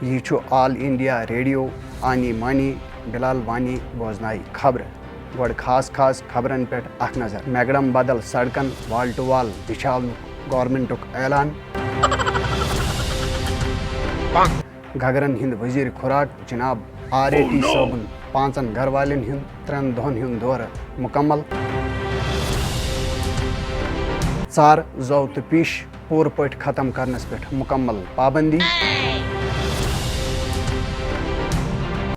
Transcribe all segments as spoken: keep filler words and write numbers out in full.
یہِ چھُ آل India radio آنی مانی بلال وانی بوزنایہِ خبرٕ۔ گۄڈٕ خاص خاص خبرن پٮ۪ٹھ اکھ نظر۔ میگڈم بدل سڑکن وال ٹو وال بچھاونُک گورنمنٹُک اعلان۔ گگرن ہٕنٛدۍ وزیر خوراک جناب آر اے ٹی صٲبُن پانٛژن گھر والٮ۪ن ہُنٛد ترٛٮ۪ن دۄہن ہُنٛد دورٕ مکمل۔ ژر، زو تہٕ پیش پوٗرٕ پٲٹھۍ ختم کرنس پٮ۪ٹھ مکمل پابندی۔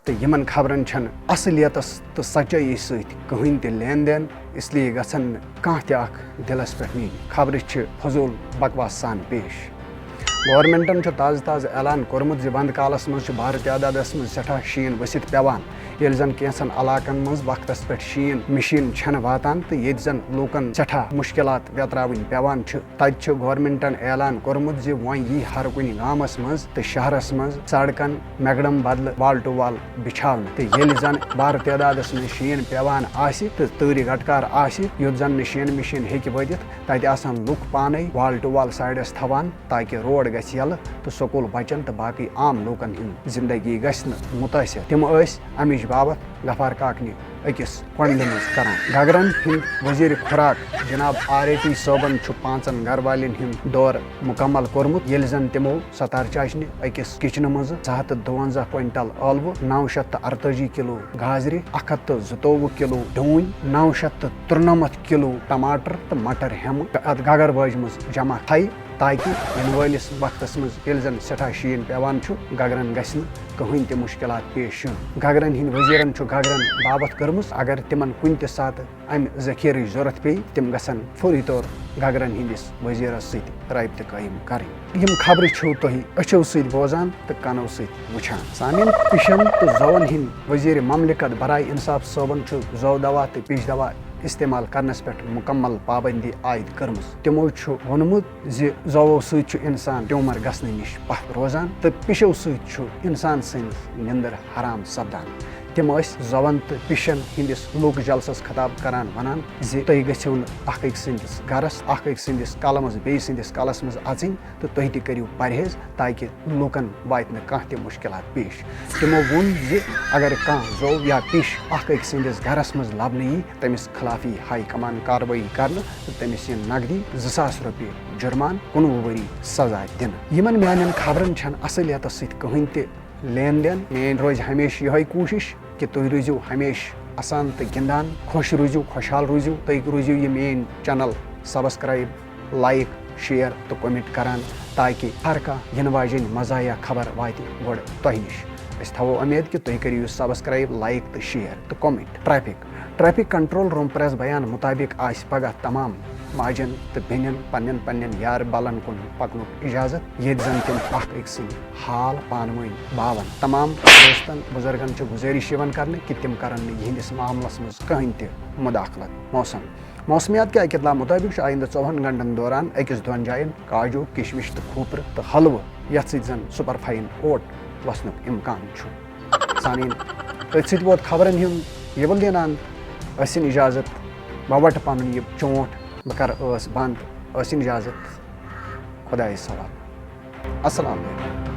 تہٕ یِمن خبرن چھنہٕ اصلیتس تہٕ سچٲیی سۭتۍ کٕہٕنۍ تہِ لین دین، اس لیے گژھن نہٕ کانٛہہ تہِ اکھ دلس پٮ۪ٹھ نِنۍ۔ خبرٕ چھِ فضول بکواس سان پیش۔ گورنمنٹن چھُ تازٕ تازٕ اعلان کوٚرمُت زِ ونٛدٕ کالس منٛز چھُ بارٕ تعدادس منٛز سٮ۪ٹھاہ شیٖن ؤسِتھ پٮ۪وان، ییٚلہِ زن کینٛژن علاقن منٛز وقتس پٮ۪ٹھ شیٖن مِشیٖن چھَنہٕ واتان تہٕ ییٚتہِ زن لوٗکن سٮ۪ٹھاہ مُشکِلات ویتراوٕنۍ پٮ۪وان چھِ۔ تتہِ چھُ گورنمنٹن اعلان کوٚرمُت زِ وۄنۍ یی ہر کُنہِ گامس منٛز تہٕ شہرس منٛز سڑکن میگڈم بدلہٕ وال ٹو وال بچھاونہٕ، تہٕ ییٚلہِ زن بارٕ تعدادس منٛز شیٖن پٮ۪وان آسہِ تہٕ تۭرِ گٹکار آسہِ، یوٚت زن نہٕ شیٖن مِشیٖن ہیٚکہِ وٲتِتھ، تتہِ آسن لُکھ پانے وال ٹو وال سایڈس تھاوان، تاکہِ روڈ گژھِ یلہٕ تہٕ سکوٗل بچن تہٕ باقٕے عام لوٗکن ہٕنٛز زندگی گژھِ نہٕ مُتٲثر۔ تِم ٲسۍ امِچ باوتھ غفار کاکنہِ أکِس کۄنٛڈلہِ منٛز کران۔ گگرن ہٕنٛدۍ وزیر خوراک جناب آر اے ٹی صٲبن چھُ پانٛژن گھر والٮ۪ن ہُنٛد دورٕ مکمل کوٚرمُت، ییٚلہِ زن تِمو ستار چاشنہِ أکِس کچنہٕ منٛز زٕ ہتھ تہٕ دُونزہ کوینٹل ٲلوٕ، نو شیٚتھ تہٕ ارتٲجی کلو گازرِ، اکھ ہتھ تہٕ زٕتووُہ کلو ڈوٗنۍ، نو شیٚتھ تہٕ ترُنمتھ کلو ٹماٹر تہٕ مٹر ہٮ۪مہٕ اتھ گگر بٲجہِ منٛز جمع تھایہِ، تاکہ ینہٕ وٲلِس وقتس منٛز ییٚلہِ زن سٮ۪ٹھاہ شیٖن پٮ۪وان چھُ، گگرن گژھِ نہٕ کٕہٕنۍ تہِ مُشکلات پیش یُن۔ گگرن ہٕنٛدۍ وزیرن چھُ گگرن باپتھ کٔرمٕژ، اگر تِمن کُنہِ تہِ ساتہٕ امہِ ذخیرٕچ ضرورت پیٚیہِ، تِم گژھن فوری طور گگرن ہٕنٛدِس وزیرس سۭتۍ رٲبطہٕ قٲیِم کرٕنۍ۔ یِم خبرٕ چھِو تُہۍ أچھو سۭتۍ بوزان تہٕ کنو سۭتۍ وٕچھان۔ سامعیٖن، پِشن تہٕ زوَن ہٕنٛدۍ وزیر مملکت برائے انصاف صٲبن چھُ زو دوا تہٕ پِش دوا استعمال کرنس پٮ۪ٹھ مکمل پابندی عائد کٔرمٕژ۔ تِمو چھُ ووٚنمُت زِ زوو سۭتۍ چھُ انسان ٹیومر گژھنہٕ نِش پتھ روزان تہٕ پِشو سۭتۍ چھُ انسان سٕنٛز نِندٕر حرام سپدان۔ تِم ٲسۍ زوَن تہٕ پِشن ہٕنٛدِس لوک جلسس خطاب کران، ونان زِ تُہۍ گٔژھِو نہٕ اکھ أکۍ سٕنٛدِس گرس، اکھ أکۍ سٕنٛدِس کلمس بیٚیہِ سٕنٛدِس کلس منٛز اژٕنۍ تہٕ تُہۍ تہِ کٔرِو پرہیز، تاکہِ لوٗکن واتہِ نہٕ کانٛہہ تہِ مُشکلات پیش۔ تِمو ووٚن زِ اگر کانٛہہ زوٚو یا پِش اکھ أکۍ سٕنٛدِس گرس منٛز لبنہٕ یی، تٔمِس خلاف یی ہائی کمان کاروٲیی کرنہٕ تہٕ تٔمِس یِن نقدی زٕ ساس رۄپیہِ جُرمان، کُنوُہ ؤری سزا دِنہٕ۔ یِمن میانٮ۪ن خبرن چھنہٕ اصلیتس سۭتۍ کٕہٕنۍ تہِ لین دین۔ میٲنۍ روزِ ہمیشہِ یِہوٚے کوٗشِش کہِ تُہۍ روٗزِو ہمیشہِ اسان تہٕ گِنٛدان، خۄش روٗزِو، خۄشحال روٗزِو، تُہۍ روٗزِو یہِ میٲنۍ چینل سبسکرائب، لائک، شیئر تہٕ کمنٹ کران، تاکہ ہر کانٛہہ یِنہٕ واجیٚنۍ مزاحیہ خبر واتہِ گۄڈٕ تۄہہِ نِش۔ أسۍ تھاوو اُمید کہِ تُہۍ کٔرِو یہِ سبسکرائب، لائک تہٕ شیئر تہٕ comment. Traffic, traffic control room press بیان مطابق آسہِ پگاہ تمام ماجن تہٕ بیٚنٮ۪ن پننٮ۪ن پننٮ۪ن یار بالن کُن پکنُک اجازت، ییٚتہِ زن تِم اکھ أکۍ سٕنٛدۍ حال پانہٕ ؤنۍ باون۔ تمام دوستن، بزرگن چھِ گزٲرِش یِوان کرنہٕ کہِ تِم کرن نہٕ یِہنٛدِس معاملس منٛز کٕہٕنۍ تہِ مداخلت۔ موسم، موسمیات کہِ اکہِ اطلاع مطٲبق چھُ آیندٕ ژوٚوُہن گھنٹن دوران أکِس دۄن جاین کاجو، کشمش تہٕ کھوپرٕ تہٕ حلوٕ، یتھ سۭتۍ زن سپر فاین اوٹ وسنُک امکان چھُ۔ سامعیٖن، أتھۍ سۭتۍ ووت خبرن ہُنٛد یہِ ولدین اند۔ ٲسِن اجازت، بہٕ وٹہٕ پنُن یہِ چونٛٹھ، بہٕ کرٕ ٲس بند۔ ٲسِن اجازت، خدایس حوالہٕ۔ السلام علیکم۔